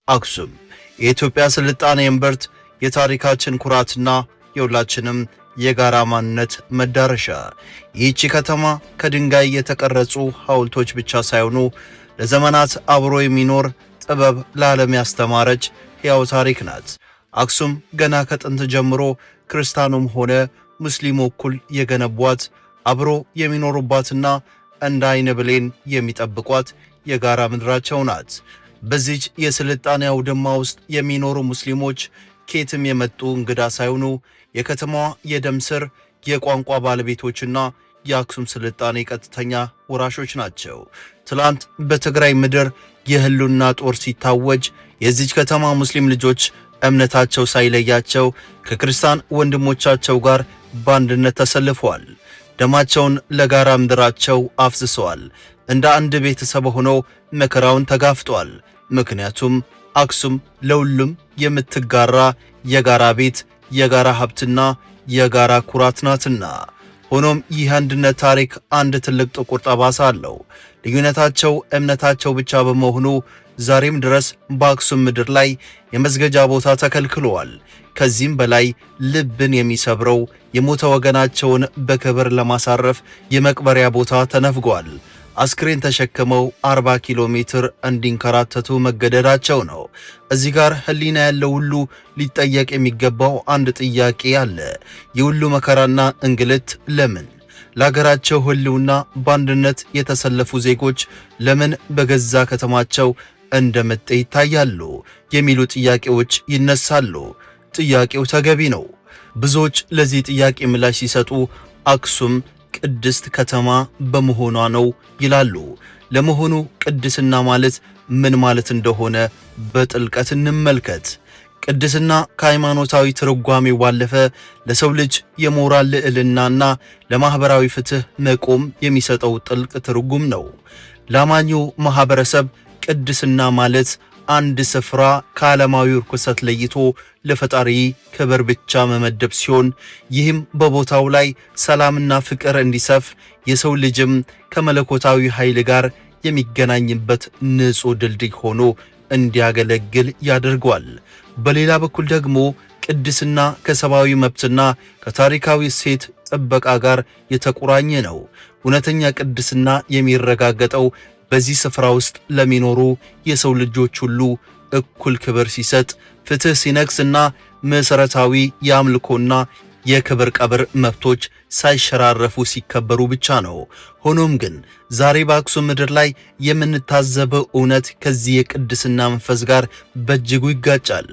አክሱም የኢትዮጵያ ስልጣኔ እምብርት፣ የታሪካችን ኩራትና የሁላችንም የጋራ ማንነት መዳረሻ። ይህቺ ከተማ ከድንጋይ የተቀረጹ ሐውልቶች ብቻ ሳይሆኑ ለዘመናት አብሮ የሚኖር ጥበብ ለዓለም ያስተማረች ሕያው ታሪክ ናት። አክሱም ገና ከጥንት ጀምሮ ክርስቲያኑም ሆነ ሙስሊሙ እኩል የገነቧት፣ አብሮ የሚኖሩባትና እንደ ዓይን ብሌን የሚጠብቋት የጋራ ምድራቸው ናት። በዚች የስልጣኔ አውድማ ውስጥ የሚኖሩ ሙስሊሞች ከየትም የመጡ እንግዳ ሳይሆኑ የከተማዋ የደም ስር፣ የቋንቋ ባለቤቶችና የአክሱም ስልጣኔ ቀጥተኛ ወራሾች ናቸው። ትላንት በትግራይ ምድር የህልውና ጦር ሲታወጅ የዚች ከተማ ሙስሊም ልጆች እምነታቸው ሳይለያቸው ከክርስቲያን ወንድሞቻቸው ጋር በአንድነት ተሰልፈዋል። ደማቸውን ለጋራ ምድራቸው አፍስሰዋል። እንደ አንድ ቤተሰብ ሆነው መከራውን ተጋፍጧል። ምክንያቱም አክሱም ለሁሉም የምትጋራ የጋራ ቤት፣ የጋራ ሀብትና የጋራ ኩራት ናትና። ሆኖም ይህ አንድነት ታሪክ አንድ ትልቅ ጥቁር ጠባሳ አለው። ልዩነታቸው እምነታቸው ብቻ በመሆኑ ዛሬም ድረስ በአክሱም ምድር ላይ የመስገጃ ቦታ ተከልክለዋል። ከዚህም በላይ ልብን የሚሰብረው የሞተ ወገናቸውን በክብር ለማሳረፍ የመቅበሪያ ቦታ ተነፍጓል። አስክሬን ተሸክመው 40 ኪሎ ሜትር እንዲንከራተቱ መገደዳቸው ነው። እዚህ ጋር ሕሊና ያለው ሁሉ ሊጠየቅ የሚገባው አንድ ጥያቄ አለ። የሁሉ መከራና እንግልት ለምን? ለሀገራቸው ሕልውና በአንድነት የተሰለፉ ዜጎች ለምን በገዛ ከተማቸው እንደመጤ ይታያሉ? የሚሉ ጥያቄዎች ይነሳሉ። ጥያቄው ተገቢ ነው። ብዙዎች ለዚህ ጥያቄ ምላሽ ሲሰጡ አክሱም ቅድስት ከተማ በመሆኗ ነው ይላሉ። ለመሆኑ ቅድስና ማለት ምን ማለት እንደሆነ በጥልቀት እንመልከት። ቅድስና ከሃይማኖታዊ ትርጓሜው ባለፈ ለሰው ልጅ የሞራል ልዕልናና ለማኅበራዊ ፍትሕ መቆም የሚሰጠው ጥልቅ ትርጉም ነው። ለአማኙ ማኅበረሰብ ቅድስና ማለት አንድ ስፍራ ከዓለማዊ ርኩሰት ለይቶ ለፈጣሪ ክብር ብቻ መመደብ ሲሆን፣ ይህም በቦታው ላይ ሰላምና ፍቅር እንዲሰፍ፣ የሰው ልጅም ከመለኮታዊ ኃይል ጋር የሚገናኝበት ንጹሕ ድልድይ ሆኖ እንዲያገለግል ያደርገዋል። በሌላ በኩል ደግሞ ቅድስና ከሰብአዊ መብትና ከታሪካዊ እሴት ጥበቃ ጋር የተቆራኘ ነው። እውነተኛ ቅድስና የሚረጋገጠው በዚህ ስፍራ ውስጥ ለሚኖሩ የሰው ልጆች ሁሉ እኩል ክብር ሲሰጥ፣ ፍትሕ ሲነግስና መሠረታዊ የአምልኮና የክብር ቀብር መብቶች ሳይሸራረፉ ሲከበሩ ብቻ ነው። ሆኖም ግን ዛሬ በአክሱም ምድር ላይ የምንታዘበው እውነት ከዚህ የቅድስና መንፈስ ጋር በእጅጉ ይጋጫል።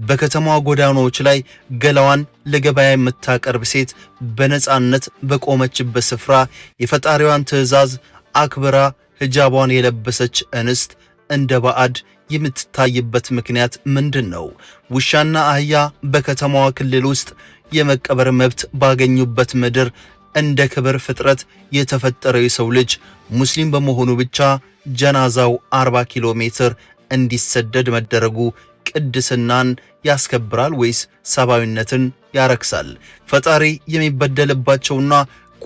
በከተማዋ ጎዳናዎች ላይ ገላዋን ለገበያ የምታቀርብ ሴት በነፃነት በቆመችበት ስፍራ፣ የፈጣሪዋን ትዕዛዝ አክብራ ሂጃቧን የለበሰች እንስት እንደ ባዕድ የምትታይበት ምክንያት ምንድን ነው? ውሻና አህያ በከተማዋ ክልል ውስጥ የመቀበር መብት ባገኙበት ምድር፣ እንደ ክብር ፍጥረት የተፈጠረው የሰው ልጅ ሙስሊም በመሆኑ ብቻ ጀናዛው 40 ኪሎ ሜትር እንዲሰደድ መደረጉ ቅድስናን ያስከብራል ወይስ ሰብአዊነትን ያረክሳል? ፈጣሪ የሚበደልባቸውና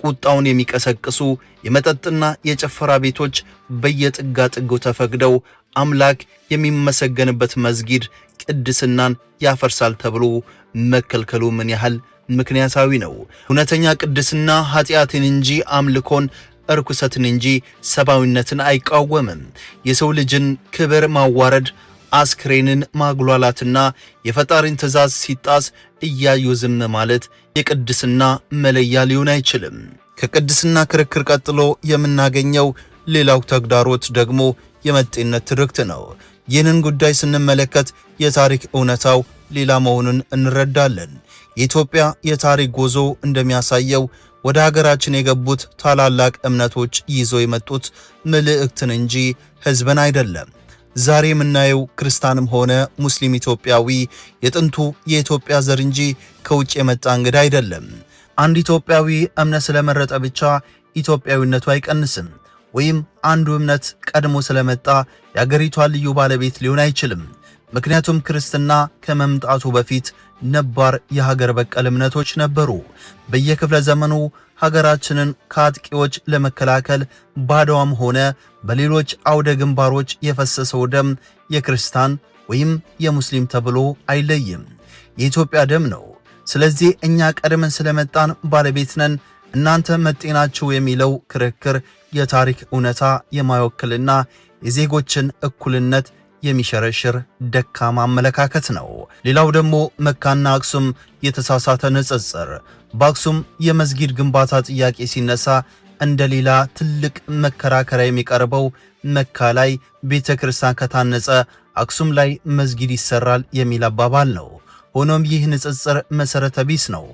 ቁጣውን የሚቀሰቅሱ የመጠጥና የጭፈራ ቤቶች በየጥጋ ጥጉ ተፈቅደው አምላክ የሚመሰገንበት መስጊድ ቅድስናን ያፈርሳል ተብሎ መከልከሉ ምን ያህል ምክንያታዊ ነው? እውነተኛ ቅድስና ኃጢአትን እንጂ አምልኮን፣ እርኩሰትን እንጂ ሰብአዊነትን አይቃወምም። የሰው ልጅን ክብር ማዋረድ፣ አስክሬንን ማጉላላትና የፈጣሪን ትእዛዝ ሲጣስ እያዩ ዝም ማለት የቅድስና መለያ ሊሆን አይችልም። ከቅድስና ክርክር ቀጥሎ የምናገኘው ሌላው ተግዳሮት ደግሞ የመጤነት ትርክት ነው። ይህንን ጉዳይ ስንመለከት የታሪክ እውነታው ሌላ መሆኑን እንረዳለን። የኢትዮጵያ የታሪክ ጉዞ እንደሚያሳየው ወደ ሀገራችን የገቡት ታላላቅ እምነቶች ይዘው የመጡት መልእክትን እንጂ ሕዝብን አይደለም። ዛሬ የምናየው ክርስቲያንም ሆነ ሙስሊም ኢትዮጵያዊ የጥንቱ የኢትዮጵያ ዘር እንጂ ከውጭ የመጣ እንግዳ አይደለም። አንድ ኢትዮጵያዊ እምነት ስለመረጠ ብቻ ኢትዮጵያዊነቱ አይቀንስም፣ ወይም አንዱ እምነት ቀድሞ ስለመጣ የአገሪቷ ልዩ ባለቤት ሊሆን አይችልም። ምክንያቱም ክርስትና ከመምጣቱ በፊት ነባር የሀገር በቀል እምነቶች ነበሩ። በየክፍለ ዘመኑ ሀገራችንን ከአጥቂዎች ለመከላከል ባድዋም ሆነ በሌሎች አውደ ግንባሮች የፈሰሰው ደም የክርስቲያን ወይም የሙስሊም ተብሎ አይለይም። የኢትዮጵያ ደም ነው። ስለዚህ እኛ ቀድመን ስለመጣን ባለቤት ነን፣ እናንተ መጤ ናችሁ የሚለው ክርክር የታሪክ እውነታ የማይወክልና የዜጎችን እኩልነት የሚሸረሽር ደካማ አመለካከት ነው። ሌላው ደግሞ መካና አክሱም የተሳሳተ ንጽጽር። በአክሱም የመስጊድ ግንባታ ጥያቄ ሲነሳ እንደ ሌላ ትልቅ መከራከሪያ የሚቀርበው መካ ላይ ቤተ ክርስቲያን ከታነጸ አክሱም ላይ መስጊድ ይሰራል የሚል አባባል ነው። ሆኖም ይህ ንጽጽር መሰረተ ቢስ ነው።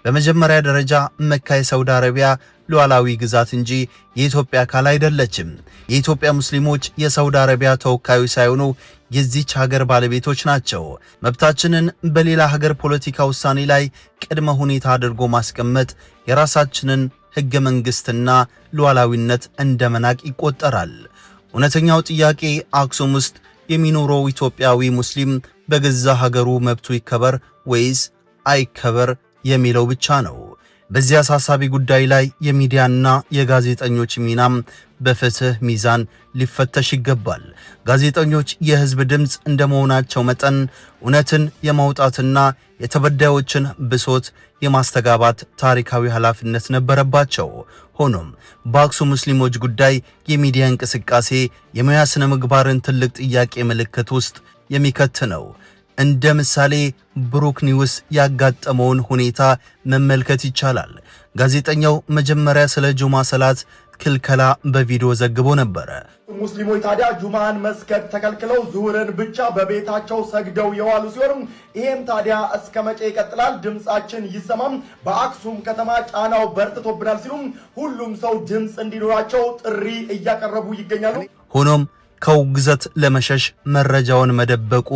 በመጀመሪያ ደረጃ መካ የሳውዲ አረቢያ ሉዓላዊ ግዛት እንጂ የኢትዮጵያ አካል አይደለችም። የኢትዮጵያ ሙስሊሞች የሳውዲ አረቢያ ተወካዮች ሳይሆኑ የዚች ሀገር ባለቤቶች ናቸው። መብታችንን በሌላ ሀገር ፖለቲካ ውሳኔ ላይ ቅድመ ሁኔታ አድርጎ ማስቀመጥ የራሳችንን ሕገ መንግሥትና ሉዓላዊነት እንደ መናቅ ይቆጠራል። እውነተኛው ጥያቄ አክሱም ውስጥ የሚኖረው ኢትዮጵያዊ ሙስሊም በገዛ ሀገሩ መብቱ ይከበር ወይስ አይከበር የሚለው ብቻ ነው። በዚህ አሳሳቢ ጉዳይ ላይ የሚዲያና የጋዜጠኞች ሚናም በፍትህ ሚዛን ሊፈተሽ ይገባል። ጋዜጠኞች የሕዝብ ድምፅ እንደመሆናቸው መጠን እውነትን የማውጣትና የተበዳዮችን ብሶት የማስተጋባት ታሪካዊ ኃላፊነት ነበረባቸው። ሆኖም በአክሱም ሙስሊሞች ጉዳይ የሚዲያ እንቅስቃሴ የሙያ ስነ ምግባርን ትልቅ ጥያቄ ምልክት ውስጥ የሚከት ነው። እንደ ምሳሌ ብሩክ ኒውስ ያጋጠመውን ሁኔታ መመልከት ይቻላል። ጋዜጠኛው መጀመሪያ ስለ ጁማ ሰላት ክልከላ በቪዲዮ ዘግቦ ነበረ። ሙስሊሞች ታዲያ ጁማን መስገድ ተከልክለው ዙሁርን ብቻ በቤታቸው ሰግደው የዋሉ ሲሆን ይህም ታዲያ እስከ መቼ ይቀጥላል? ድምፃችን ይሰማም፣ በአክሱም ከተማ ጫናው በርትቶብናል ሲሉም ሁሉም ሰው ድምፅ እንዲኖራቸው ጥሪ እያቀረቡ ይገኛሉ። ሆኖም ከውግዘት ለመሸሽ መረጃውን መደበቁ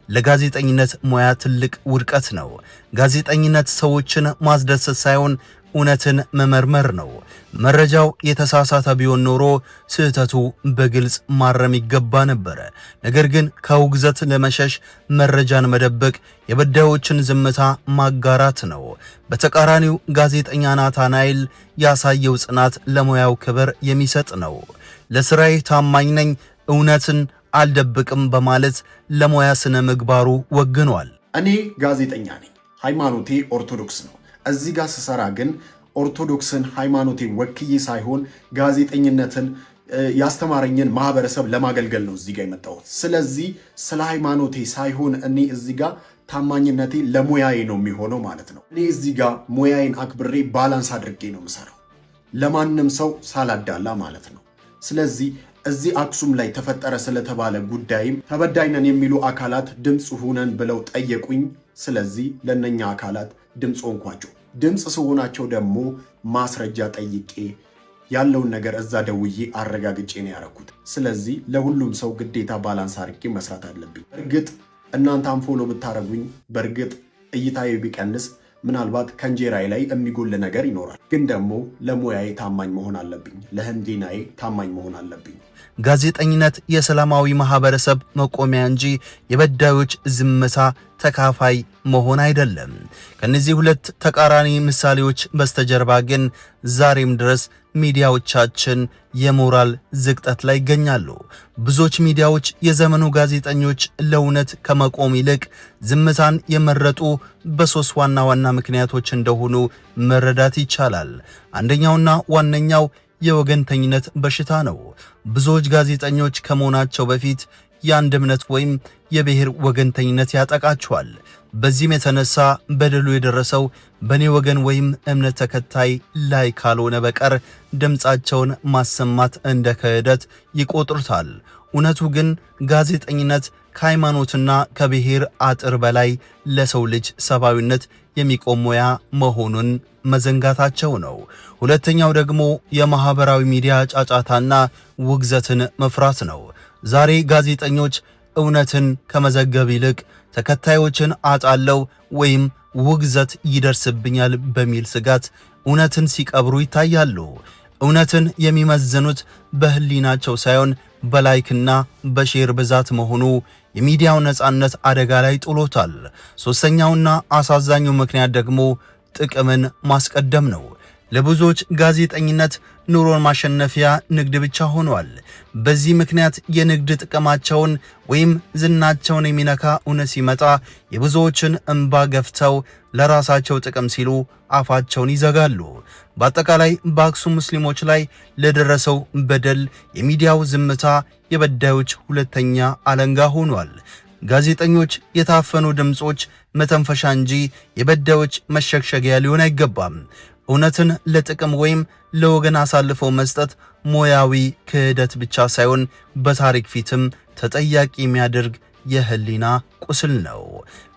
ለጋዜጠኝነት ሙያ ትልቅ ውድቀት ነው። ጋዜጠኝነት ሰዎችን ማስደሰት ሳይሆን እውነትን መመርመር ነው። መረጃው የተሳሳተ ቢሆን ኖሮ ስህተቱ በግልጽ ማረም ይገባ ነበረ። ነገር ግን ከውግዘት ለመሸሽ መረጃን መደበቅ የበዳዮችን ዝምታ ማጋራት ነው። በተቃራኒው ጋዜጠኛ ናታናኤል ያሳየው ጽናት ለሙያው ክብር የሚሰጥ ነው። ለስራዬ ታማኝ ነኝ፣ እውነትን አልደብቅም በማለት ለሙያ ስነ ምግባሩ ወግኗል። እኔ ጋዜጠኛ ነኝ፣ ሃይማኖቴ ኦርቶዶክስ ነው። እዚህ ጋር ስሰራ ግን ኦርቶዶክስን ሃይማኖቴ ወክዬ ሳይሆን ጋዜጠኝነትን ያስተማረኝን ማህበረሰብ ለማገልገል ነው እዚህ ጋር የመጣሁት። ስለዚህ ስለ ሃይማኖቴ ሳይሆን እኔ እዚህ ጋር ታማኝነቴ ለሙያዬ ነው የሚሆነው ማለት ነው። እኔ እዚህ ጋር ሙያዬን አክብሬ balance አድርጌ ነው የምሰራው፣ ለማንም ሰው ሳላዳላ ማለት ነው። ስለዚህ እዚህ አክሱም ላይ ተፈጠረ ስለተባለ ጉዳይም ተበዳይ ነን የሚሉ አካላት ድምፅ ሁነን ብለው ጠየቁኝ። ስለዚህ ለእነኛ አካላት ድምፅ ሆንኳቸው። ድምፅ ስሆናቸው ደግሞ ማስረጃ ጠይቄ ያለውን ነገር እዛ ደውዬ አረጋግጬ ነው ያደረኩት። ስለዚህ ለሁሉም ሰው ግዴታ balance አድርጌ መስራት አለብኝ። በእርግጥ እናንተ unfollow ብታደርጉኝ፣ በእርግጥ እይታዬ ቢቀንስ ምናልባት ከእንጀራዬ ላይ የሚጎል ነገር ይኖራል። ግን ደግሞ ለሙያዬ ታማኝ መሆን አለብኝ፣ ለህሊናዬ ታማኝ መሆን አለብኝ። ጋዜጠኝነት የሰላማዊ ማህበረሰብ መቆሚያ እንጂ የበዳዮች ዝምታ ተካፋይ መሆን አይደለም። ከነዚህ ሁለት ተቃራኒ ምሳሌዎች በስተጀርባ ግን ዛሬም ድረስ ሚዲያዎቻችን የሞራል ዝቅጠት ላይ ይገኛሉ። ብዙዎች ሚዲያዎች የዘመኑ ጋዜጠኞች ለእውነት ከመቆም ይልቅ ዝምታን የመረጡ በሶስት ዋና ዋና ምክንያቶች እንደሆኑ መረዳት ይቻላል። አንደኛውና ዋነኛው የወገንተኝነት በሽታ ነው። ብዙዎች ጋዜጠኞች ከመሆናቸው በፊት የአንድ እምነት ወይም የብሔር ወገንተኝነት ያጠቃቸዋል። በዚህም የተነሳ በደሉ የደረሰው በኔ ወገን ወይም እምነት ተከታይ ላይ ካልሆነ በቀር ድምፃቸውን ማሰማት እንደ ክህደት ይቆጥሩታል። እውነቱ ግን ጋዜጠኝነት ከሃይማኖትና ከብሔር አጥር በላይ ለሰው ልጅ ሰብአዊነት የሚቆም ሙያ መሆኑን መዘንጋታቸው ነው። ሁለተኛው ደግሞ የማህበራዊ ሚዲያ ጫጫታና ውግዘትን መፍራት ነው። ዛሬ ጋዜጠኞች እውነትን ከመዘገብ ይልቅ ተከታዮችን አጣለው ወይም ውግዘት ይደርስብኛል በሚል ስጋት እውነትን ሲቀብሩ ይታያሉ። እውነትን የሚመዝኑት በህሊናቸው ሳይሆን በ like ና በ share ብዛት መሆኑ የሚዲያው ነጻነት አደጋ ላይ ጥሎታል። ሶስተኛውና አሳዛኙ ምክንያት ደግሞ ጥቅምን ማስቀደም ነው። ለብዙዎች ጋዜጠኝነት ኑሮን ማሸነፊያ ንግድ ብቻ ሆኗል። በዚህ ምክንያት የንግድ ጥቅማቸውን ወይም ዝናቸውን የሚነካ እውነት ሲመጣ የብዙዎችን እንባ ገፍተው ለራሳቸው ጥቅም ሲሉ አፋቸውን ይዘጋሉ። በአጠቃላይ በአክሱም ሙስሊሞች ላይ ለደረሰው በደል የሚዲያው ዝምታ የበዳዮች ሁለተኛ አለንጋ ሆኗል። ጋዜጠኞች የታፈኑ ድምፆች መተንፈሻ እንጂ የበዳዮች መሸግሸጊያ ሊሆን አይገባም። እውነትን ለጥቅም ወይም ለወገን አሳልፈው መስጠት ሙያዊ ክህደት ብቻ ሳይሆን በታሪክ ፊትም ተጠያቂ የሚያደርግ የህሊና ቁስል ነው።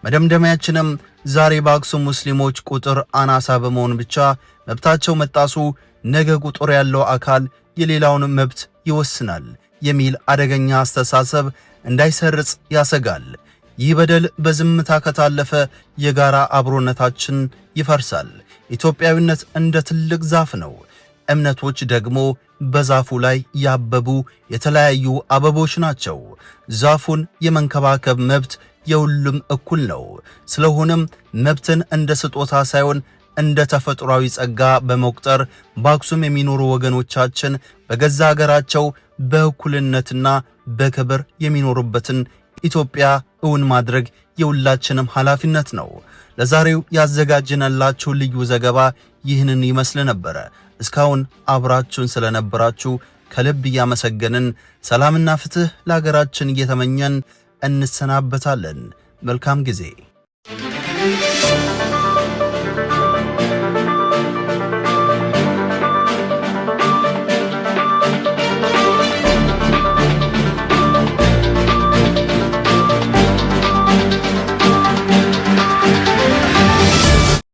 መደምደሚያችንም ዛሬ በአክሱም ሙስሊሞች ቁጥር አናሳ በመሆን ብቻ መብታቸው መጣሱ ነገ ቁጥር ያለው አካል የሌላውን መብት ይወስናል የሚል አደገኛ አስተሳሰብ እንዳይሰርጽ ያሰጋል። ይህ በደል በዝምታ ከታለፈ የጋራ አብሮነታችን ይፈርሳል። ኢትዮጵያዊነት እንደ ትልቅ ዛፍ ነው። እምነቶች ደግሞ በዛፉ ላይ ያበቡ የተለያዩ አበቦች ናቸው። ዛፉን የመንከባከብ መብት የሁሉም እኩል ነው። ስለሆነም መብትን እንደ ስጦታ ሳይሆን እንደ ተፈጥሯዊ ጸጋ በመቁጠር በአክሱም የሚኖሩ ወገኖቻችን በገዛ ሀገራቸው በእኩልነትና በክብር የሚኖሩበትን ኢትዮጵያ እውን ማድረግ የሁላችንም ኃላፊነት ነው። ለዛሬው ያዘጋጀንላችሁ ልዩ ዘገባ ይህንን ይመስል ነበረ። እስካሁን አብራችሁን ስለነበራችሁ ከልብ እያመሰገንን ሰላምና ፍትህ ለሀገራችን እየተመኘን እንሰናበታለን። መልካም ጊዜ።